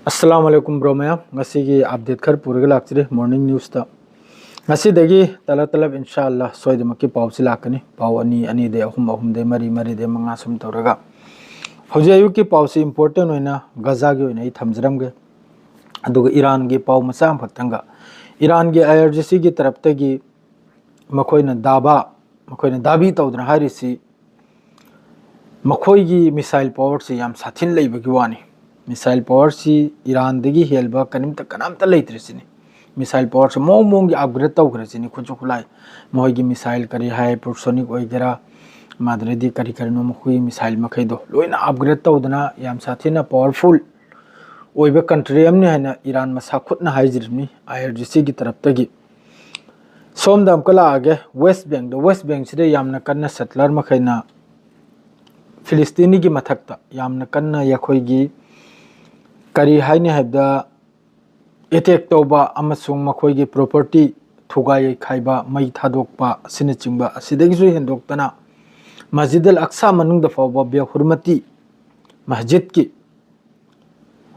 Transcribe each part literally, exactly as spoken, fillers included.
ꯑꯁꯂꯥꯝ ꯑꯂꯩꯀꯨꯝ bro ꯃꯌꯥꯝ, ꯉꯁꯤꯒꯤ update ꯈꯔ ꯄꯨꯔꯒ ꯂꯥꯛꯆꯔꯤ ꯃꯣꯔꯅꯤꯡ ꯅ꯭ꯌꯨꯁꯇ꯫ ꯉꯁꯤꯗꯒꯤ ꯇꯂꯞ ꯇꯂꯞ ꯏꯟꯁꯥ ꯑꯜꯂꯥ ꯁꯣꯏꯗꯃꯛꯀꯤ ꯄꯥꯎꯁꯤ ꯂꯥꯛꯀꯅꯤ꯫ ꯄꯥꯎ ꯑꯅꯤ, ꯑꯅꯤꯗꯩ ꯑꯍꯨꯝ, ꯑꯍꯨꯝꯗꯩ ꯃꯔꯤ, ꯃꯔꯤꯗꯩ ꯃꯉꯥ ꯁꯨꯝ ꯇꯧꯔꯒ꯫ ꯍꯧꯖꯤꯛ ꯑꯌꯨꯛꯀꯤ ꯄꯥꯎꯁꯤ ꯏꯝꯄꯣꯔꯇꯦꯟ ꯑꯣꯏꯅ ꯒꯖꯥꯒꯤ ꯑꯣꯏꯅ ꯑꯩ ꯊꯝꯖꯔꯝꯒꯦ꯫ ꯑꯗꯨꯒ ꯏꯔꯥꯟꯒꯤ ꯄꯥꯎ ꯃꯆꯥ ꯑꯃꯈꯛꯇꯪꯒ, ꯏꯔꯥꯟꯒꯤ ꯑꯥꯏ ꯑꯥꯔ ꯖꯤ ꯁꯤꯒꯤ ꯇꯔꯞꯇꯒꯤ ꯃꯈꯣꯏꯅ ꯗꯥꯕꯥ, ꯃꯈꯣꯏꯅ ꯗꯥꯕꯤ ꯇꯧꯗꯅ ꯍꯥꯏꯔꯤꯁꯤ ꯃꯈꯣꯏꯒꯤ ꯃꯤꯁꯥꯏꯜ ꯄꯋꯥꯔꯁꯤ ꯌꯥꯝ ꯁꯥꯊꯤꯅ ꯂꯩꯕꯒꯤ ꯋꯥꯅꯤ꯫ ꯃꯤꯁꯥꯏꯜ ꯄꯋꯥꯔꯁꯤ ꯏꯔꯥꯟꯗꯒꯤ ꯍꯦꯟꯕ ꯀꯔꯤꯝꯇ, ꯀꯅꯥꯝꯇ ꯂꯩꯇ꯭ꯔꯦ ꯁꯤꯅꯤ꯫ ꯃꯤꯁꯥꯏꯜ ꯄꯋꯥꯔꯁꯤ ꯃꯑꯣꯡ ꯃꯑꯣꯡꯒꯤ ꯑꯞꯒ꯭ꯔꯦꯗ ꯇꯧꯈ꯭ꯔꯦ ꯁꯤꯅꯤ, ꯈꯨꯠꯁꯨ ꯈꯨꯠꯂꯥꯏ꯫ ꯃꯈꯣꯏꯒꯤ ꯃꯤꯁꯥꯏꯜ ꯀꯔꯤ ꯍꯥꯏ, ꯍꯥꯏꯄꯔꯁꯣꯅꯤꯛ ꯑꯣꯏꯒꯦꯔꯥ, ꯃꯥꯗ꯭ꯔꯗꯤ ꯀꯔꯤ ꯀꯔꯤꯅꯣ, ꯃꯈꯣꯏꯒꯤ ꯃꯤꯁꯥꯏꯜ ꯃꯈꯩꯗꯣ ꯂꯣꯏꯅ ꯑꯞꯒ꯭ꯔꯦꯗ ꯇꯧꯗꯅ ꯌꯥꯝ ꯁꯥꯊꯤꯅ ꯄꯋꯥꯔꯐꯨꯜ ꯑꯣꯏꯕ ꯀꯟꯇ꯭ꯔꯤ ꯑꯃꯅꯤ ꯍꯥꯏꯅ ꯏꯔꯥꯟ ꯃꯁꯥ ꯈꯨꯠꯅ ꯍꯥꯏꯖꯔꯤꯕꯅꯤ, ꯑꯥꯏ ꯑꯥꯔ ꯖꯤ ꯁꯤꯒꯤ ꯇꯔꯞꯇꯒꯤ꯫ ꯁꯣꯝꯗ ꯑꯃꯨꯛꯀ ꯂꯥꯛꯑꯒꯦ, ꯋꯦꯁ ꯕꯦꯡꯗ꯫ ꯋꯦꯁ ꯕꯦꯡꯁꯤꯗ ꯌꯥꯝꯅ ꯀꯟꯅ ꯁꯦꯇꯂꯔ ꯃꯈꯩꯅ ꯐꯤꯂꯤꯁꯇꯤꯅꯤꯒꯤ ꯃꯊꯛꯇ ꯌꯥꯝꯅ ꯀꯟꯅ ꯑꯩꯈꯣꯏꯒꯤ, ꯀꯔꯤ ꯍꯥꯏꯅꯤ ꯍꯥꯏꯕꯗ, ꯑꯦꯇꯦꯛ ꯇꯧꯕ ꯑꯃꯁꯨꯡ ꯃꯈꯣꯏꯒꯤ ꯄ꯭ꯔꯣꯄꯔꯇꯤ ꯊꯨꯒꯥꯏ ꯌꯩꯈꯥꯏꯕ, ꯃꯩ ꯊꯥꯗꯣꯛꯄ ꯑꯁꯤꯅꯆꯤꯡꯕ ꯑꯁꯤꯗꯒꯤꯁꯨ ꯍꯦꯟꯗꯣꯛꯇꯅ ꯃꯁꯖꯤꯗ ꯑꯜ ꯑꯛꯁꯥ ꯃꯅꯨꯡꯗ ꯐꯥꯎꯕ ꯕꯦꯍꯨꯔꯃꯇꯤ ꯃꯁꯖꯤꯗꯀꯤ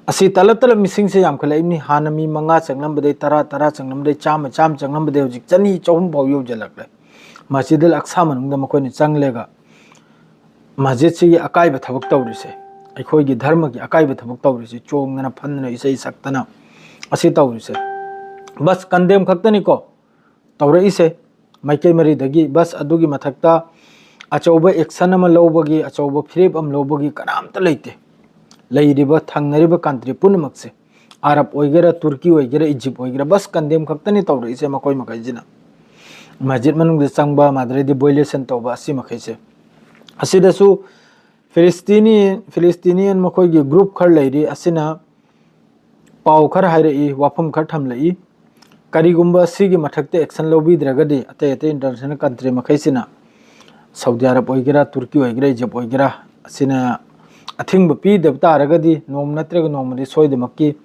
ꯑꯁꯤ ꯇꯂꯞ ꯇꯂꯞ ꯃꯤꯁꯤꯡꯁꯦ ꯌꯥꯝꯈꯠꯂꯛꯏꯕꯅꯤ꯫ ꯍꯥꯟꯅ ꯃꯤ ꯃꯉꯥ ꯆꯪꯂꯝꯕꯗꯩ ꯇꯔꯥ, ꯇꯔꯥ ꯆꯪꯂꯝꯕꯗꯩ ꯆꯥꯝꯃ, ꯆꯥꯝꯃ ꯆꯪꯂꯝꯕꯗꯩ ꯍꯧꯖꯤꯛ ꯆꯅꯤ, ꯆꯍꯨꯝ ꯐꯥꯎ ꯌꯧꯁꯤꯜꯂꯛꯂꯦ꯫ ꯃꯁꯖꯤꯗ ꯑꯜ ꯑꯛꯁꯥ ꯃꯅꯨꯡꯗ ꯃꯈꯣꯏꯅ ꯆꯪꯂꯒ ꯃꯁꯖꯤꯗꯁꯤꯒꯤ ꯑꯀꯥꯏꯕ ꯊꯕꯛ ꯇꯧꯔꯤꯁꯦ, ꯑꯩꯈꯣꯏꯒꯤ ꯙꯔꯃꯒꯤ ꯑꯀꯥꯏꯕ ꯊꯕꯛ ꯇꯧꯔꯤꯁꯦ, ꯆꯣꯡꯗꯅ ꯐꯟꯗꯅ ꯏꯁꯩ ꯁꯛꯇꯅ ꯑꯁꯤ ꯇꯧꯔꯤꯁꯦ꯫ ꯕꯁ ꯀꯟꯗꯦꯝ ꯈꯛꯇꯅꯤꯀꯣ ꯇꯧꯔꯛꯏꯁꯦ ꯃꯥꯏꯀꯩ ꯃꯔꯤꯗꯒꯤ꯫ ꯕꯁ ꯑꯗꯨꯒꯤ ꯃꯊꯛꯇ ꯑꯆꯧꯕ ꯑꯦꯛꯁꯟ ꯑꯃ ꯂꯧꯕꯒꯤ, ꯑꯆꯧꯕ ꯐꯤꯔꯦꯞ ꯑꯃ ꯂꯧꯕꯒꯤ ꯀꯅꯥꯝꯇ ꯂꯩꯇꯦ꯫ ꯂꯩꯔꯤꯕ ꯊꯪꯅꯔꯤꯕ ꯀꯟꯇ꯭ꯔꯤ ꯄꯨꯝꯅꯃꯛꯁꯦ, ꯑꯔꯕ ꯑꯣꯏꯒꯦꯔꯥ, ꯇꯨꯔꯀꯤ ꯑꯣꯏꯒꯦꯔꯥ, ꯏꯖꯤꯞ ꯑꯣꯏꯒꯦꯔꯥ, ꯕꯁ ꯀꯟꯗꯦꯝ ꯈꯛꯇꯅꯤ ꯇꯧꯔꯛꯏꯁꯦ ꯃꯈꯣꯏ ꯃꯈꯩꯁꯤꯅ꯫ ꯃꯁꯖꯤꯗ ꯃꯅꯨꯡꯗ ꯆꯪꯕ, ꯃꯥꯗ꯭ꯔꯗꯤ ꯚꯣꯏꯂꯦꯁꯟ ꯇꯧꯕ ꯑꯁꯤ ꯃꯈꯩꯁꯦ꯫ ꯑꯁꯤꯗꯁꯨ ꯐꯤꯂꯤꯁꯇꯤꯅꯤ, ꯐꯤꯂꯤꯁꯇꯤꯅꯤꯌꯟ ꯃꯈꯣꯏꯒꯤ ꯒ꯭ꯔꯨꯞ ꯈꯔ ꯂꯩꯔꯤ꯫ ꯑꯁꯤꯅ ꯄꯥꯎ ꯈꯔ ꯍꯥꯏꯔꯛꯏ, ꯋꯥꯐꯝ ꯈꯔ ꯊꯝꯂꯛꯏ꯫ ꯀꯔꯤꯒꯨꯝꯕ ꯁꯤꯒꯤ ꯃꯊꯛꯇ ꯑꯦꯛꯁꯟ ꯂꯧꯕꯤꯗ꯭ꯔꯒꯗꯤ ꯑꯇꯩ ꯑꯇꯩ ꯏꯟꯇꯔꯅꯦꯁꯅꯦꯜ ꯀꯟꯇ꯭ꯔꯤ ꯃꯈꯩꯁꯤꯅ, ꯁꯥꯎꯗꯤ ꯑꯔꯕ ꯑꯣꯏꯒꯦꯔꯥ, ꯇꯨꯔꯀꯤ ꯑꯣꯏꯒꯦꯔꯥ, ꯏꯖꯤꯞ ꯑꯣꯏꯒꯦꯔꯥ, ꯑꯁꯤꯅ ꯑꯊꯤꯡꯕ ꯄꯤꯗꯕ ꯇꯥꯔꯒꯗꯤ ꯅꯣꯡꯃ ꯅꯠꯇ꯭ꯔꯒ ꯅꯣꯡꯃꯗꯤ ꯁꯣꯏꯗꯃꯛꯀꯤ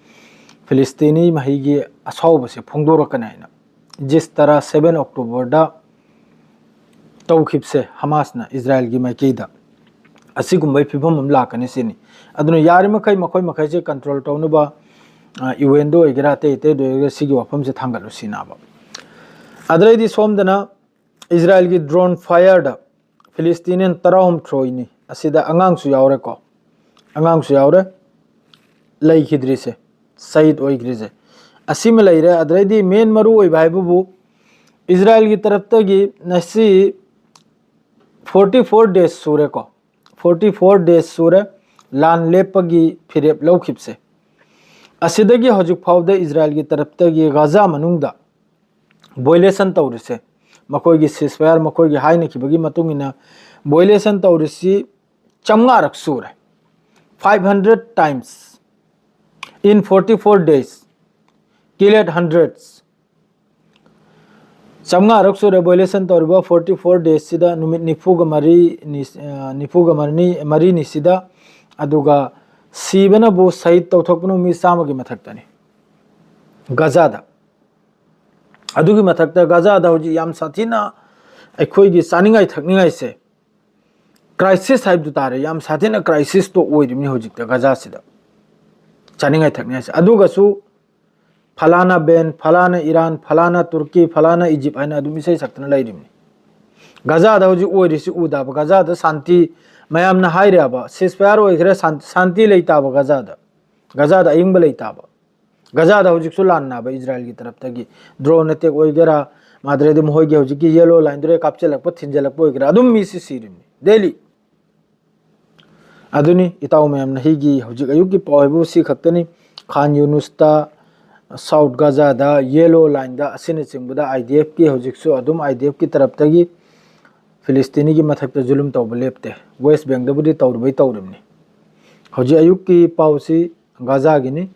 ꯐꯤꯂꯤꯁꯇꯤꯅꯤ ꯃꯍꯩꯒꯤ ꯑꯁꯥꯎꯕꯁꯦ ꯐꯣꯡꯗꯣꯔꯛꯀꯅꯤ ꯍꯥꯏꯅ꯫ ꯖꯤꯁ ꯇꯔꯥ, ꯁꯚꯦꯟ ꯑꯣꯛꯇꯣꯕꯔꯗ ꯇꯧꯈꯤꯕꯁꯦ ꯍꯃꯥꯁꯅ ꯏꯖꯔꯥꯏꯜꯒꯤ ꯃꯥꯏꯀꯩꯗ, ꯑꯁꯤꯒꯨꯝꯕꯒꯤ ꯐꯤꯕꯝ ꯑꯃ ꯂꯥꯛꯀꯅꯤ ꯁꯤꯅꯤ꯫ ꯑꯗꯨꯅ ꯌꯥꯔꯤꯃꯈꯩ ꯃꯈꯣꯏ ꯃꯈꯩꯁꯦ ꯀꯟꯇ꯭ꯔꯣꯜ ꯇꯧꯅꯕ, ꯌꯨ ꯑꯦꯟꯗ ꯑꯣꯏꯒꯦꯔꯥ, ꯑꯇꯩ ꯑꯇꯩꯗ ꯑꯣꯏꯒꯦꯔꯥ, ꯁꯤꯒꯤ ꯋꯥꯐꯝꯁꯦ ꯊꯥꯡꯒꯠꯂꯨ ꯁꯤꯅꯦꯕ꯫ ꯑꯗꯨꯗꯩꯗꯤ ꯁꯣꯝꯗꯅ ꯏꯁꯔꯥꯏꯜꯒꯤ ꯗ꯭ꯔꯣꯟ ꯐꯥꯌꯔꯗ ꯐꯤꯂꯤꯁꯇꯤꯅꯤꯌꯟ ꯇꯔꯥꯍꯨꯝꯗꯣꯏꯅꯤ, ꯑꯁꯤꯗ ꯑꯉꯥꯡꯁꯨ ꯌꯥꯎꯔꯦꯀꯣ, ꯑꯉꯥꯡꯁꯨ ꯌꯥꯎꯔꯦ ꯂꯩꯈꯤꯗ꯭ꯔꯤꯁꯦ, ꯁꯍꯤꯗ ꯑꯣꯏꯈ꯭ꯔꯤꯁꯦ꯫ ꯑꯁꯤꯃ ꯂꯩꯔꯦ꯫ ꯑꯗꯨꯗꯩꯗꯤ ꯃꯦꯟ ꯃꯔꯨ ꯑꯣꯏꯕ ꯍꯥꯏꯕꯕꯨ ꯏꯁꯔꯥꯏꯜꯒꯤ ꯇꯔꯞꯇꯒꯤ ꯉꯁꯤ ꯐꯣꯔꯇꯤ ꯐꯣꯔ ꯗꯦꯖ ꯁꯨꯔꯦꯀꯣ, ꯐꯣꯔꯇꯤ ꯐꯣꯔ ꯗꯦꯖ ꯁꯨꯔꯦ ꯂꯥꯟ ꯂꯦꯞꯄꯒꯤ ꯐꯤꯔꯦꯞ ꯂꯧꯈꯤꯕꯁꯦ꯫ ꯑꯁꯤꯗꯒꯤ ꯍꯧꯖꯤꯛ ꯐꯥꯎꯗ ꯏꯁꯔꯥꯏꯜꯒꯤ ꯇꯔꯞꯇꯒꯤ ꯒꯥꯖꯥ ꯃꯅꯨꯡꯗ ꯚꯣꯏꯂꯦꯁꯟ ꯇꯧꯔꯤꯁꯦ, ꯃꯈꯣꯏꯒꯤ ꯁꯤꯁꯐꯥꯌꯔ, ꯃꯈꯣꯏꯒꯤ ꯍꯥꯏꯅꯈꯤꯕꯒꯤ ꯃꯇꯨꯡ ꯏꯟꯅ ꯚꯣꯏꯂꯦꯁꯟ ꯇꯧꯔꯤꯁꯤ ꯆꯥꯝꯃꯉꯥꯔꯛ ꯁꯨꯔꯦ꯫ Five hundred times in forty four days, killed hundreds. ꯆꯥꯝꯃꯉꯥꯔꯛ ꯁꯨꯔꯦ ꯚꯣꯏꯂꯦꯁꯟ ꯇꯧꯔꯤꯕ ꯐꯣꯔꯇꯤ ꯐꯣꯔ ꯗꯦꯖꯁꯤꯗ, ꯅꯨꯃꯤꯠ ꯅꯤꯐꯨꯒ ꯃꯔꯤꯅꯤ, ꯑ, ꯅꯤꯐꯨꯒ ꯃꯔꯤꯅꯤ, ꯃꯔꯤꯅꯤꯁꯤꯗ꯫ ꯑꯗꯨꯒ ꯁꯤꯕꯅꯕꯨ, ꯁꯍꯤꯗ ꯇꯧꯊꯣꯛꯄꯅꯕꯨ ꯃꯤ ꯆꯥꯝꯃꯒꯤ ꯃꯊꯛꯇꯅꯤ ꯒꯥꯖꯥꯗ꯫ ꯑꯗꯨꯒꯤ ꯃꯊꯛꯇ ꯒꯥꯖꯥꯗ ꯍꯧꯖꯤꯛ ꯌꯥꯝ ꯁꯥꯊꯤꯅ ꯑꯩꯈꯣꯏꯒꯤ ꯆꯥꯅꯤꯡꯉꯥꯏ ꯊꯛꯅꯤꯡꯉꯥꯏꯁꯦ ꯀ꯭ꯔꯥꯏꯁꯤꯁ ꯍꯥꯏꯕꯗꯨ ꯇꯥꯔꯦ, ꯌꯥꯝ ꯁꯥꯊꯤꯅ ꯀ꯭ꯔꯥꯏꯁꯤꯁꯇꯣ ꯑꯣꯏꯔꯤꯕꯅꯤ ꯍꯧꯖꯤꯛꯇ ꯒꯥꯖꯥꯁꯤꯗ ꯆꯥꯅꯤꯡꯉꯥꯏ ꯊꯛꯅꯤꯡꯉꯥꯏꯁꯦ꯫ ꯑꯗꯨꯒꯁꯨ ꯐꯂꯥꯅ ꯕꯦꯟ, ꯐꯂꯥꯅ ꯏꯔꯥꯟ, ꯐꯂꯥꯅ ꯇꯨꯔꯀꯤ, ꯐꯂꯥꯅ ꯏꯖꯤꯞ ꯍꯥꯏꯅ ꯑꯗꯨꯝ ꯏꯁꯩ ꯁꯛꯇꯅ ꯂꯩꯔꯤꯕꯅꯤ꯫ ꯒꯥꯖꯥꯗ ꯍꯧꯖꯤꯛ ꯑꯣꯏꯔꯤꯁꯤ ꯎꯗꯕ? ꯒꯥꯖꯥꯗ ꯁꯥꯟꯇꯤ, ꯃꯌꯥꯝꯅ ꯍꯥꯏꯔꯦꯕ, ꯁꯤꯁꯐꯥꯌꯔ ꯑꯣꯏꯈ꯭ꯔꯦ, ꯁꯥꯟ-, ꯁꯥꯟꯇꯤ ꯂꯩꯇꯥꯕ ꯒꯥꯖꯥꯗ? ꯒꯥꯖꯥꯗ ꯑꯏꯪꯕ ꯂꯩꯇꯥꯕ? ꯒꯥꯖꯥꯗ ꯍꯧꯖꯤꯛꯁꯨ ꯂꯥꯟꯅꯕ ꯏꯁꯔꯥꯏꯜꯒꯤ ꯇꯔꯞꯇꯒꯤ ꯗ꯭ꯔꯣꯟ ꯑꯦꯇꯦꯛ ꯑꯣꯏꯒꯦꯔꯥ, ꯃꯥꯗ꯭ꯔꯗꯤ ꯃꯈꯣꯏꯒꯤ ꯍꯧꯖꯤꯛꯀꯤ ꯌꯦꯂꯣ ꯂꯥꯏꯟꯗꯨꯗ ꯀꯥꯞꯁꯤꯜꯂꯛꯄ, ꯊꯤꯟꯖꯤꯜꯂꯛꯄ ꯑꯣꯏꯒꯦꯔꯥ, ꯑꯗꯨꯝ ꯃꯤꯁꯤ ꯁꯤꯔꯤꯕꯅꯤ ꯗꯦꯂꯤ꯫ ꯑꯗꯨꯅꯤ ꯏꯇꯥꯎ ꯃꯌꯥꯝꯅ ꯍꯤꯒꯤ ꯍꯧꯖꯤꯛ ꯑꯌꯨꯛꯀꯤ ꯄꯥꯎ ꯍꯥꯏꯕꯨ ꯁꯤ ꯈꯛꯇꯅꯤ꯫ ꯈꯥꯟ ꯌꯨꯅꯨꯁꯇ, ꯁꯥꯎꯠ ꯒꯥꯖꯥꯗ, ꯌꯦꯂꯣ ꯂꯥꯏꯟꯗ ꯑꯁꯤꯅꯆꯤꯡꯕꯗ ꯑꯥꯏ ꯗꯤ ꯑꯦꯐꯀꯤ ꯍꯧꯖꯤꯛꯁꯨ ꯑꯗꯨꯝ ꯑꯥꯏ ꯗꯤ ꯑꯦꯐꯀꯤ ꯇꯔꯞꯇꯒꯤ ꯐꯤꯂꯤꯁꯇꯤꯅꯤꯒꯤ ꯃꯊꯛꯇ ꯖꯨꯂꯨꯝ ꯇꯧꯕ ꯂꯦꯞꯇꯦ꯫ ꯋꯦꯁ ꯕꯦꯡꯗꯕꯨꯗꯤ ꯇꯧꯔꯤꯕꯩ ꯇꯧꯔꯤꯕꯅꯤ꯫ ꯍꯧꯖꯤꯛ ꯑꯌꯨꯛꯀꯤ ꯄꯥꯎꯁꯤ ꯒꯥꯖꯥꯒꯤꯅꯤ꯫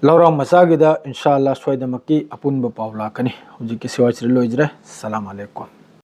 ꯂꯧꯔꯥꯡ ꯃꯆꯥꯒꯤꯗ ꯏꯟꯁꯥ ꯑꯜꯂꯥ ꯁꯣꯏꯗꯅꯃꯛꯀꯤ ꯑꯄꯨꯟꯕ ꯄꯥꯎ ꯂꯥꯛꯀꯅꯤ꯫ ꯍꯧꯖꯤꯛꯀꯤ ꯁꯤꯋꯥꯏꯁꯤꯗ ꯂꯣꯏꯖꯔꯦ꯫ ꯁꯂꯥꯝ ꯑꯂꯩꯀꯨꯝ꯫